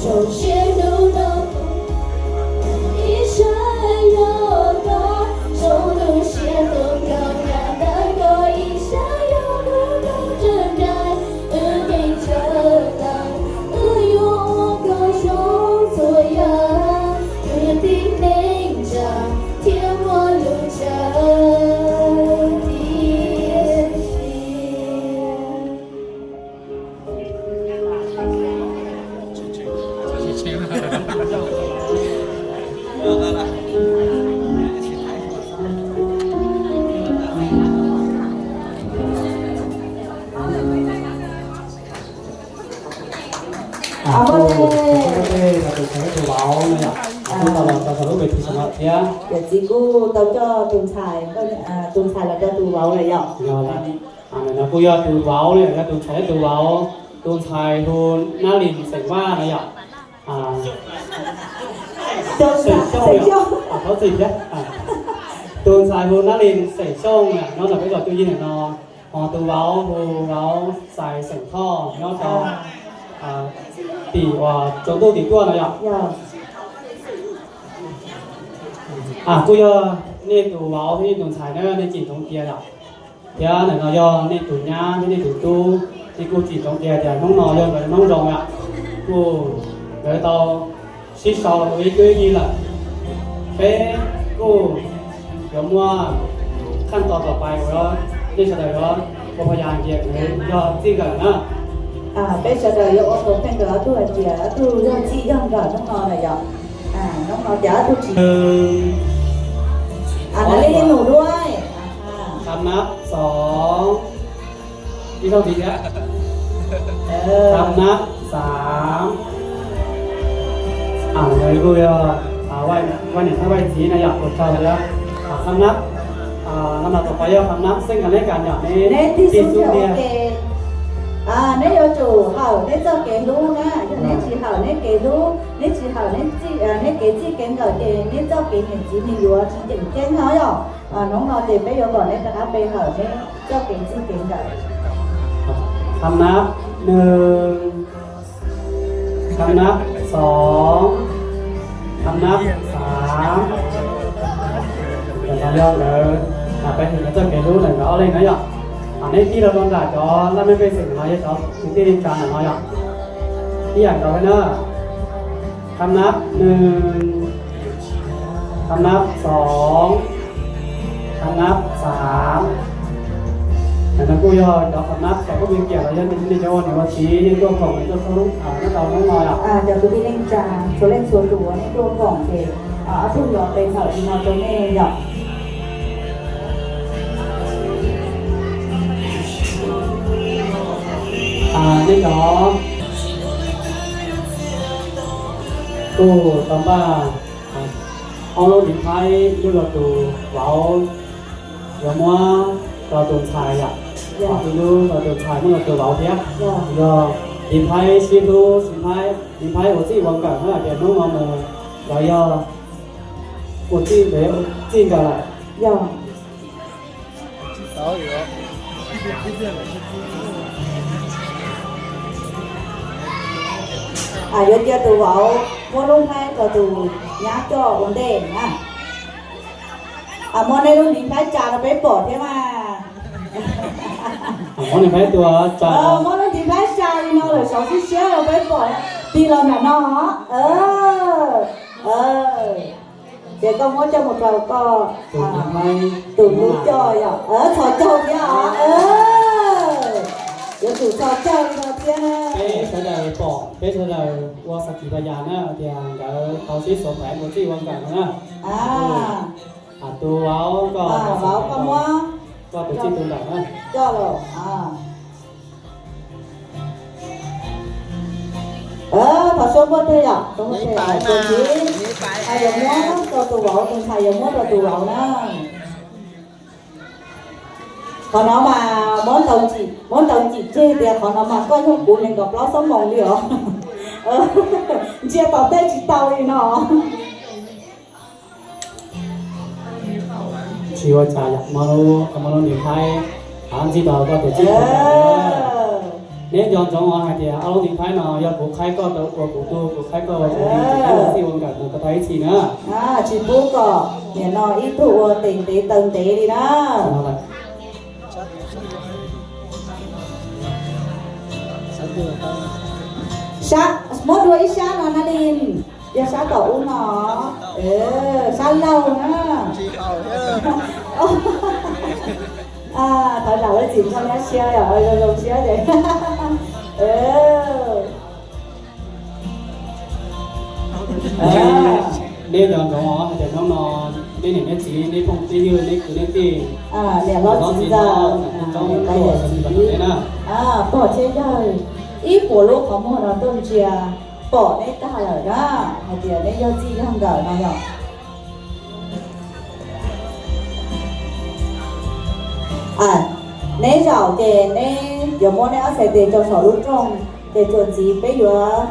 Zoo siab hnub no ib sab yuav koj, zoo lub siab tus nrog nram ntawm koj ib sab yuav hlub koj raws nraim, wb nkees tsawv tawm, wb yuav ua koj zoo txhua yam, wb yog tib neeg ntsa thiab muaj lub tsav tiam sis. Ua ntej los tus ntxhais thiab tus vauv no yom, kuj tau los rau saum lub ves thi saum no thiab. Yawm txiv kuj tau coj tus ntxhais, tus ntxhais los rau tus vauv lawm yom. Ntawm no kuj yog tus vauv no yom, yog tus ntxhais thiab tus vauv. Tus ntxhais hu Nab Lis xeem Vaj no yom. Xeem Xyooj, thov txim thiab. Tus ntxhais hu Nab Lis xeem Xyooj, nyob ntawm peb zos Cuj Yig ntawm no. Ho tus vauv hu vauv Xais xeem Thoj, nyob rau tim uas tsaus ntuj tim tuaj no yom. Kuj yog nej tus vauv thiab nej tus ntxhais na, nej tsim ntsoov tias yom. Thiab ntawm no yog nej tus nyab thiab nej tus tub, nej kuj tsim ntsoov tias hnub no yog nkawd hnub zoo yom. Kuj nkawd tau sib sau los ua ib tug ib yig lawm. Peb kuj yuav muaj khaj tos tom pais uas nej sawv daws yuav ua pha yas tias nkawd yog txij nkawm na. Peb sawv daws yuav ua qhov pheej rau ob tug hais tias ob tug yog txij yog nkawm hnub no lawm yom. Hnub no ces ob tug tsis Nab Lis num duab. Kham nab xov. Ib zaug ntxiv thiab. Kham nab xav. Ntawd kuj yog vaj niam thiab vaj txiv na yom, ua tsaug thiab. Kham nab, no mas tom qab yog kham nab xeej kas neb kas yom, neb tig xub tiag. Neb yuav tsum hawm neb txoj kev hlub na, yog neb tsis hawm neb kev hlub, neb tsis hawm neb kev txij kev nkawm ces neb txoj kev niam txiv nws yuav tsis ceem ceeb no yom. Hnub no ces peb yuav kom neb rov qab pe hawm neb txoj kev txij kev nkawm. Kham nab nws, kham nab xov, kham nab xav. Ntawm no yog nkawd, peb hu nkawd txoj kev hlub ntawm nkawd ob leeg na yom. Neb tig los rau nram cov laj mej pej xeem ntawm no, yog cov kwv tij neej tsa ntawm no yom. Ib yam nkaus li na. Kham nab nws, kham nab xov, kham nab xav. Ntawm no kuj yog cov kham nab cov phooj ywg kiag los yog nej cov ua niam ua txiv yeej tuaj khoom tuaj txhua lub nyob rau hnub no yom. Cov kwv tij neej tsa txhua leej txhua tus uas nej tuaj khoom ces ob tug yuav pe hawm li no rau nej yom. Nej cov kuj tau npaj ob lub ntiv phaib, ib lub rau tus vauv yuav muab rau tus ntxhais yom, ib lub rau tus ntxhais muab rau tus vauv thiab. Yog ntiv phaib sib hlub, ntiv phaib ua txij ua nkawm na, tias hnub no mus lawv yog ua txij nkawm lawm. Yog yuav cia tus vauv muab lub nplhaib rau tus nyab coj ua ntej na. Muab nej lub ntiv nplhaib tsa rau peb pom thiab mas. Muab lub ntiv nplhaib tsa li no lawm, saud siab siab rau peb pom. Tig los nram no. Ces koj muab coj mus rau koj tus hlub coj yom. Txhos caug thiab os. Yuav tsum txhos caug li no thiab. Peb sawv daws pom, peb sawv daws ua xav kis pha yas na tias nkawd tau sib xuas pais ua txij ua nkawm no na. Tus vauv, koj muab koj tus txij tus nkawm na. Coj los. Thov suab npuaj teg yom, tus txiv yuav muab rau tus vauv, tus ntxhais yuav muab rau tus vauv na. Qhov no mas muab ntaus cim tseg tias qhov no mas koj yog kuv nees nkaum plaub xuab moos li os. Ntsia tom tej tsis tau li no. Tsis ua cas yom, muab lub ntiv nplhaib, ntxig tau koj tus txij tus nkawm. Neb nco ntsoov os hais tias ob lub tiv thaiv no yog kuv qhaib koj tau ua kuv tug, kuv qhaib koj ua kuv tug, neb ua txij ua nkawm mus kom tag ib txhis na. Tsis pub kom nim no ib tug ua tes ntev taw ntev li na. Sab, muab dua ib sab no na Lis, yog sab tom ub no, sab laug na. Thov zam lub txim ntxhov nyab siab, zoo zoo siab ces. Neb nco ntsoov os hais tias hnub no neb niam neb txiv, neb phooj neb ywg, neb kwv neb tij, niam hlob txiv ntxawm, tsob mus tuaj xav tsis pom neb na. Pog thiab yawg, ib puas lub qhov muag no tuaj ntsia pom neb tag lawm na, hais tias neb yog txij yog nkawm no yom. Neb zaum ces neb yuav muab neb ob txhais tes rau saum lub rooj, ces txuas ntxiv peb yuav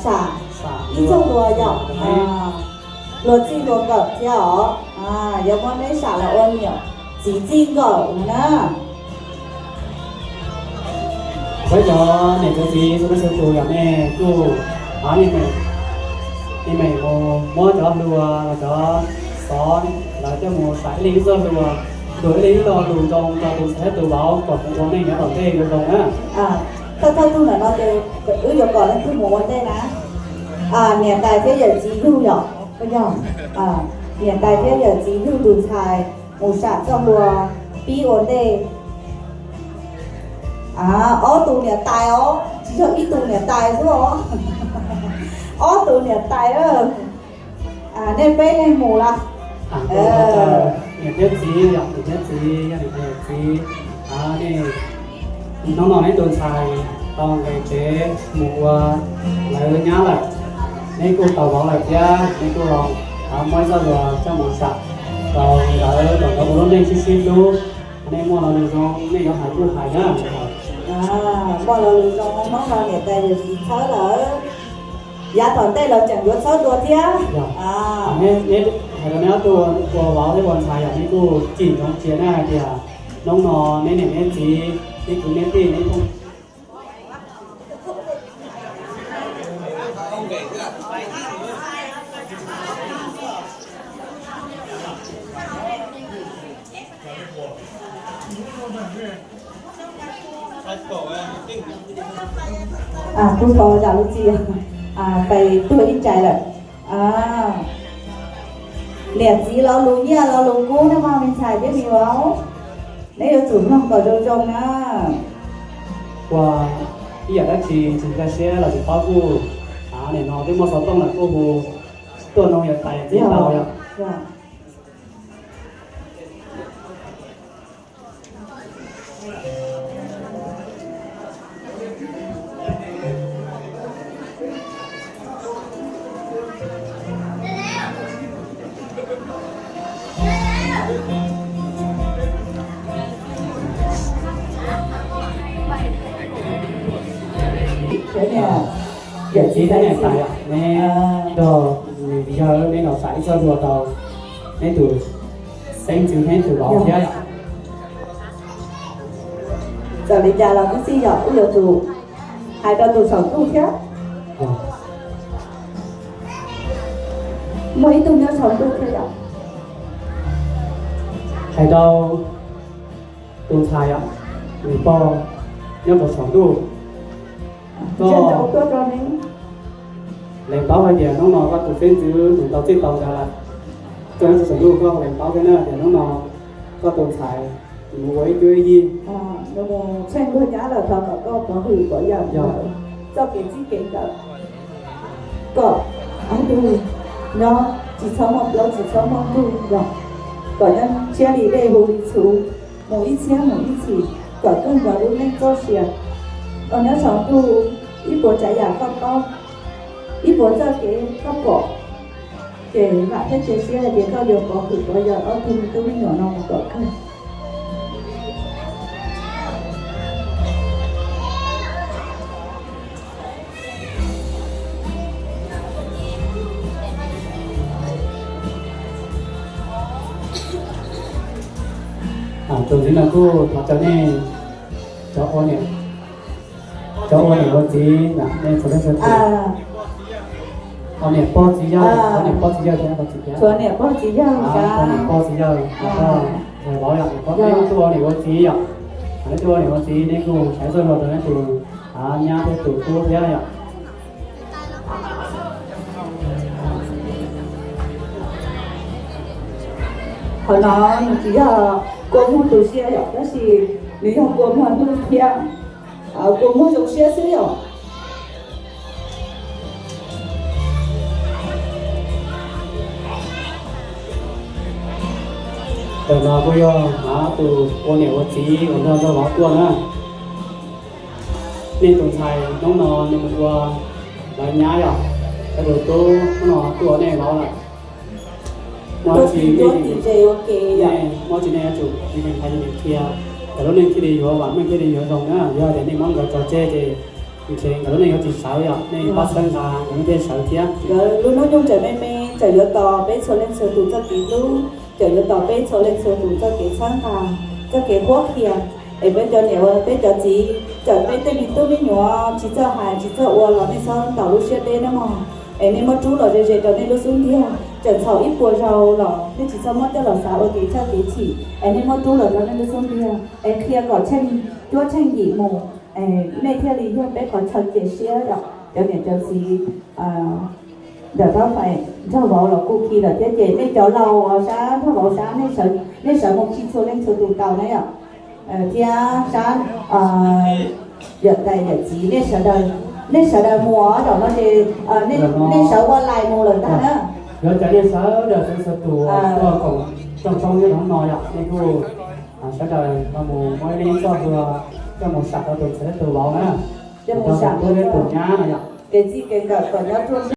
sam ib txog luag yom, luag txij luag nkawm thiab os. Yuav muab neb sam los ua niam txiv txij nkawm no na. Peb cov niam cov txiv txhua leej txhua tus yog nej kuj, nej meem mus muab cov hluas los cov xov lawv coj mus sam ib leeg ib txoj hlua, lus ib leeg ib lo lus zoo rau tus ntxhais thiab tus vauv kom mus ua neej nyob tom ntej zoo zoo na. Thawj thawj tug ntawm no ces wb yuav kom leej twg mus ua ntej na? Niam tais thiab yawm txiv yug yom, yog niam tais thiab yawm txiv yug tus ntxhais mus sam txoj hlua pib ua ntej. Ob tus niam tais os, tsis yog ib tus niam tais xwb os. Ob tus niam tais, nej peb leeg mus lawm. Niam thiab txiv, niam thiab txiv, yog niam thiab txiv, nej hnub no neb tus ntxhais tau nqes tsev mus ua lawv nyab lawm, neb kuj tau vauv lawm thiab, neb kuj los muab ib txoj hlua coj mus sam rau lawv kom nkawd ua lub neej sib sib hlub. Nej muaj lo lus zoo nej yuav hais kuj hais na. Muaj lo lus zoo hnub no niam tais yawm txiv txhawb lawm, yav tom ntej los tseem yuav txhawb dua thiab. Neb hais rau neb ob tug ua vauv thiab ua ntxhais yog neb kuj cim ntsoov cia na hais tias hnub no neb niam neb txiv, neb kwv neb tij, neb phooj Kuv thov zam lub txim, pais tuag ib tsaig lawm. Niam txiv lo lus nyiaj lo lus kub nej mas me ntxhais thiab me vauv, neb yuav tsum mloog kom zoo zoo na. Ua ib yam dab tsi tsis nkag siab los tsis paub kuj, nim no twb muaj xov tooj lawm kuj hu tuaj noog yawm tais txiv tau yom. Yawm txiv thiab niam tais, neb nrog yawg neb los sam ib txoj hlua rau neb tus xeeb ntxwv neb tus vauv thiab. Txawm li cas los twb txij yom, wb yuav tsum hais rau tus saum ntuj thiab. Muaj ib tug nyob saum ntuj thiab yom. Hais rau tus ntxhais, nws pog nyob rau saum ntuj, koj lees paub hais tias hnub no koj tus xeeb ntxwv nws tau txij tau nkawd lawm. Koj nyob rau saum ntuj koj lees paub thiab na tias hnub no koj tus ntxhais nws mus ua ib cuab ib yig, nws mus tsheej luag nyab lawm, thov kom koj pov hwm pov yawm txoj kev txij kev nkawm, kom ob tug nyob tsis txhob muaj plaub tsis txhob muaj ntug, kom nyob ntsiab li dej hu li txhuv, mus ib txhiab mus ib txhis, kom kawg nkawd lub neej txoj sia. Koj nyob saum ntuj, ib puas tsav yam koj paub, ib puas txoj kev koj pom, ces vam thiab cia siab hais tias koj yuav pov hwm pov yawm ob tug me tub me nyuam no mus kom kawg. Tus ntxiv no kuj thov caw nej cov ua niam Cov ua niam ua txiv, nej txhua leej txhua tus, niam pog txiv yawg, niam pog txiv yawg thiab, txiv thiab, niam pog txiv yawg, niam pog txiv yawg, vauv yom, peb tuaj ua niam ua txiv yom, peb tuaj ua niam ua txiv nej kuj saib txoj hlua rau nej tus nyab thiab tus tub thiab yom. Qhov no nws tsis yog kua muag tu siab yom, tab sis nws yog kua muag hlub thiab kua muag zoo siab xwb yom. Ntawm no kuj yog tus ua niam ua txiv uas nrog nraug vauv tuaj na. Nej tus ntxhais hnub no nws mus ua lawv nyab yom, lawv tus tub hnub no tuaj ua nej vauv lawm. Muaj dab tsi, muaj dab tsi nej yuav tsum ntxhais qhia, kom lub neej thiaj li yuav vam meej thiaj li yuav zoo na. Yog tias nej muab nkawd tso tseg ces nkawd lub neej yuav tsis sawv yom, nej pab txhawb nqa nkawd lub neej thiaj sawv thiab. Nkawd lub hnub nyoog tseem me me, tseem yuav tos peb txhua leej txhua tus txoj kev hlub, tseem yuav tos peb txhua leej txhua tus txoj kev txhawb nqa, txoj kev qhuab qhia. Es peb cov niam, peb cov txiv, txawm peb tej me tub me nyuam tsis txawj hais tsis txawj ua los nej txhob ntaus lub siab deb nawb mog. Es nej muab rub los ze ze rau nej lub xub ntiag, tseem txhaum ib puas zaus los nej tsis txhob muab coj los xav ua kev txhawj kev chim, es nej muab rub los rau nej lub xub ntiag, es qhia kom tsheej cuab tsheej yim mus, nej thiaj li yog peb qhov chaw cia siab yom. Cov niam cov txiv ntawm Rab Fais nraug vauv los kuj khi lawm thiab ces nej cov laus uas sab nraug vauv sab, nej sawv mus khi txhua leej txhua tus tau na yom. Thiab sab yawm tais yawm txiv, nej sawv daws, nej sawv daws mus zaum no ces nej sawv ua lais mus lawm ntag na. Yuav cov nej sawv daws txhua txhua tus tuaj koom rooj tshoob nyob rau hnub no yom, nej kuj sawv daws mus muab ib leeg txoj hlua coj mus sam rau tus ntxhais thiab tus vauv na, coj mus sam rau tus nyab no yom. Kev txij kev nkawm kom nyob ruaj